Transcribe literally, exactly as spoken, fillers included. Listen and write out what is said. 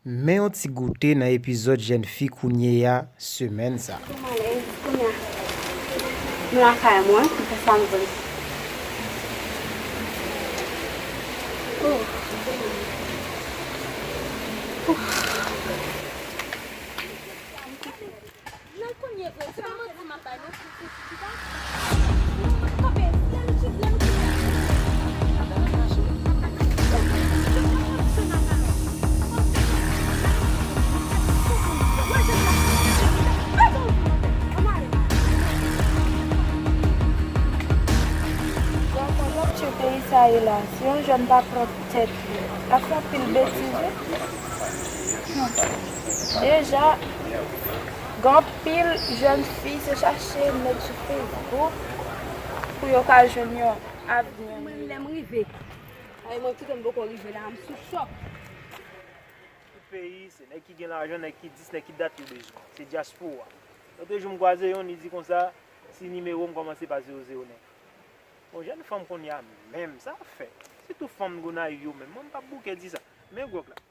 Men yon ti goute nan epizòd Jèn fi kounye a semèn sa. Kòman lè, kounye a, m lakay mwen, m fè sa m vle. Oh. Oh. Nan kounye vre, se pa manti m ap bay non. Bon, konn w ap tcheke Isayela, se yon jèn pa pwòp tèt li. L ap fè anpil betiz wi. Hmm. Deja, gen anpil jèn fi se chache nèg sou Facebook pou yo ka jwenn yon avni. Mwen menm lè m rive, ay mwen kite m poko rive la, m sou chòk. Tout peyi, se nèg ki gen lajan, nèg ki dis, nèg ki dat yo bezwen. Se dyaspora. Lòt jou m kwaze yonn, li di konsa, si nimewo m kòmanse pa zewo zewo nèf. Bon, jèn fanm kounye a menm, sa ap fè. Sitou fanm Gonayiv yo menm, mwen m p ap bouke di sa. Men gwòg la.